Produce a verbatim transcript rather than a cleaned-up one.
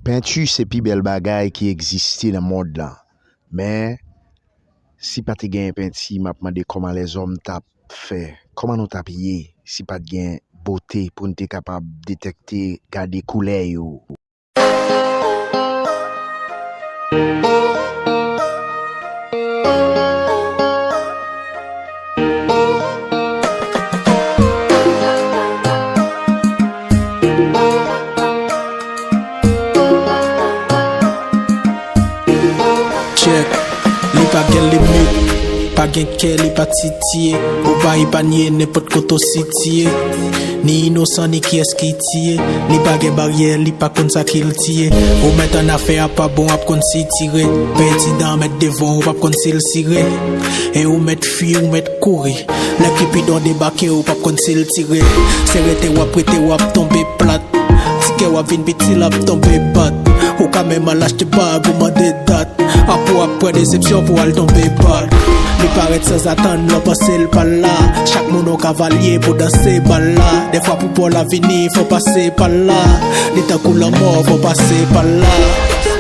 Penti se pi bèl bagay ki egziste nan mond lan. Men, si pa te genyen penti, m ap mande kòman lèzòm t ap fè, kòman nou t ap ye si pa t gen bote pou n te kapab detèkte, gade koulè yo. Check. Li pa gen limit, pa gen kè, li pa titiye. Ou pa epanye nenpòt kote w sitiye. Ni inosan, ni kiyès ki tiye. Li pa gen baryè, li pa konn sa ki l tiye. Ou mèt annafè a pa bon, w ap konn sitire. Pèdidan mèt devan, w p ap konn si l sire. E ou mèt fui, ou mèt kouri. Lè Kipidon debake, ou p ap konn si l tire. Se rete w ap rete, w ap tonbe plat. Ti kè w ap vin piti, l ap tonbe bat. Ou ka menm al achte bag, ou mande dat. Apre w ap pran desepsyon pou w al tonbe bat. Li parèt sanzatann, lè w panse l pa la. Chak moun yon kavalye pou danse bal la. Dèfwa pou pa w la vini, fò w pase pa la. Li tankou lanmò, fò w pase pa la.